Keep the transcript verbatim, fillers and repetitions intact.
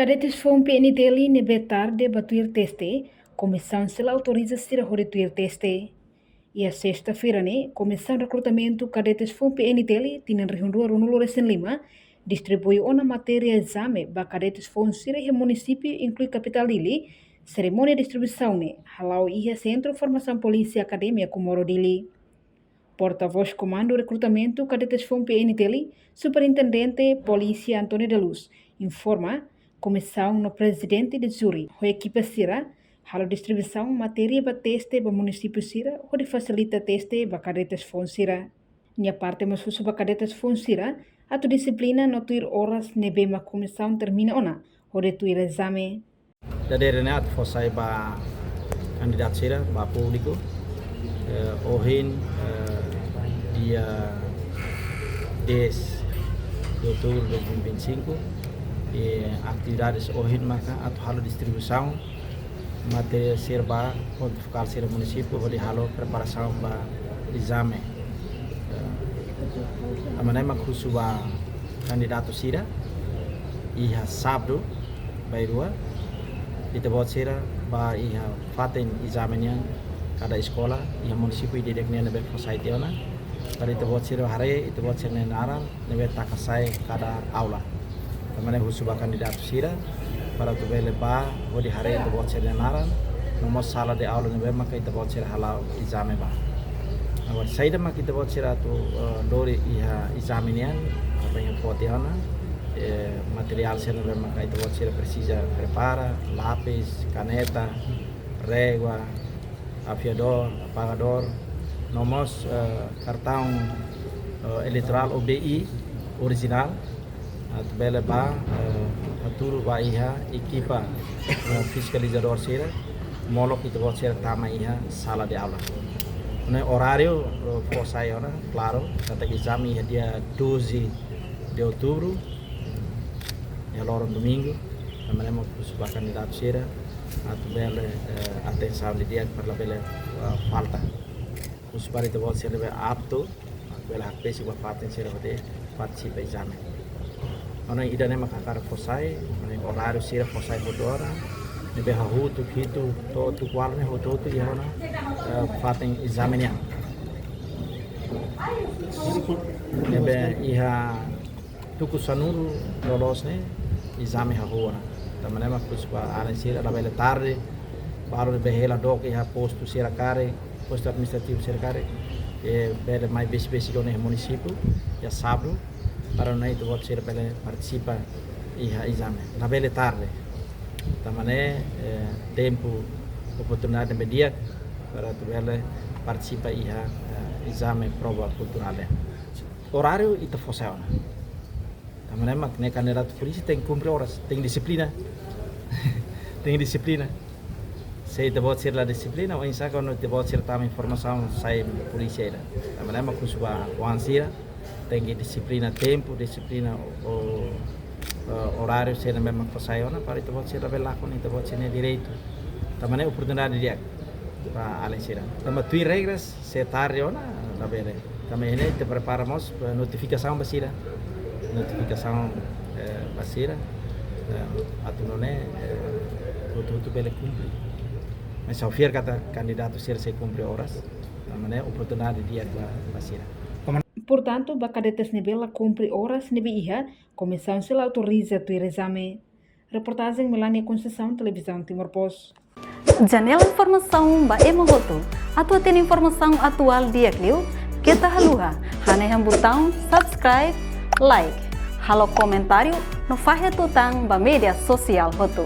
Kadetes foun P N T L ne'ebé tarde ba tuir teste, komisaun sei la autoriza sira hodi tuir teste. Iha sesta-feira ne'e, komisaun rekrutamentu kadetes foun P N T L tinan rihun rua ruanulu-resin-lima distribui ona matéria ezame ba kadetes foun sira iha munisípiu inklui kapitál Dili. Serimónia distribuisaun ne'e hala'o iha Sentru Formasaun Polísia Akademia Comoro Dili. Portavós Komandu Rekrutamentu Kadetes foun P N T L, Superintendente Polísia António da Luz, informa, komisaun no prezidente de júri ho ekipa sira halo distribuisaun matéria ba teste ba munisípiu sira hodi fasilita teste ba kadetes foun sira. Nia parte mós husu ba kadetes foun sira atu dixiplina no tuir oras ne'ebé mak komisaun termina ona hodi tuir ezame. Dadeer ne'e atu fó sai ba kandidatu sira, ba públiku. Eh, ohin, eh, dia dez de outubro de dois mil e vinte e cinco, eh, atividades ohin maka atu halo distribuisaun matéria sira ba pontu fokál sira munisípiu hodi halo preparasaun ba ezame. Eh, ida-ne'e mak husu ba kandidatu sira, iha sábadu bainrua, ita-boot sira ba iha fatin ezame nian kada eskola iha munisípiu ida-idak nian ne'ebé fó sai tiha ona, para ita-boot sira haree ita-boot sira-nia naran ne'ebé taka sai kada aula. Ida-ne'e husu ba kandidatu sira para atu bele ba hodi haree ita-boot sira-nia naran no mós sala de aula ne'ebé maka ita-boot sira hala'o ezame ba. Agora, saida mak ita-boot sira atu, eh, lori iha ezame nian, ita-boot sira foti ona, eh, materiál sira ne'ebé maka ita-boot sira presiza prepara, lapis, kaneta, régua, afiadór, apagadór, no mós, eh, kartaun, eh, eleitorál ou D I orijinál, atu bele ba, eh, hatudu ba iha ekipa, eh, fiskalizadór sira, molok ita-boot sira tama iha sala de aula. Ne'e oráriu, eh, fó sai ona, klaru, katak ezame iha dia doze de outubro, iha loron domingu, ida-ne'e mak husu ba kandidatu sira atu bele, eh, atensaun didi'ak para labele, eh, falta. Husu ba ita-boot sira ne'ebé aptu, bele hakbesik ba fatin sira hodi partisipa ezame. Ona ida-ne'e mak hakarak fó sai, ona oráriu sira fó sai hotu ona, ne'ebé hahutuk hitu to'o tuku ualu ne'e hotu-hotu iha ona, eh, fatin ezame nian. Ne'ebé iha tuku sanulu loloos ne'e ezame hahú ona. Ida-ne'e mak husu ba alin sira labele tarde, balu ne'ebé hela dook iha postu sira karik, postu administrativu sira karik, eh, bele mai besik-besik ona iha munisípiu iha sábadu, para nune'e ita-boot sira bele partisipa iha ezame. Labele tarde. Ida-ne'e, eh, tempu, oportunidade ne'ebé di'ak para atu bele partisipa iha, eh, ezame prova kulturál. Oráriu ita fó sai ona. Ida-ne'e mak ne'e kandidatu polísia tenke kumpre oras, tenke dixiplina. Tenke dixiplina. Se ita-boot sira la dixiplina, oinsá kuandu ita-boot sira tama informasaun sai polísia ida. Ida-ne'e mak husu ba oan sira, tenke dixiplina tempu, dixiplina o, o, oráriu sira ne'ebé mak fó sai ona, para ita-boot sira bele lakon ita-boot sira-nia direitu. Ida-ne'e oportunidade di'ak ba alin sira. Tanba tuir regras, se tarde ona, labele. Tanba ne'e ita prepara mós, eh, notifikasaun ba sira. Notifikasaun, eh, ba sira. Eh, atu nune'e, eh, hotu-hotu bele kumpre. Mas ha'u fiar katak kandidatu sira sei kumpre oras. Ida-ne'e oportunidade di'ak ba, ba sira. Portantu, ba kadetes ne'ebé la kumpre oras ne'ebé iha, komisaun sei la autoriza tuir ezame. Reportajen Melania Conceição, Televizaun Timor Post. Janela informasaun ba ema hotu. Atu hatene informasaun atuál di'ak liu, keta haluha hanehan butaun subscribe, like, halo komentáriu no fahe tutan ba média sosiál hotu.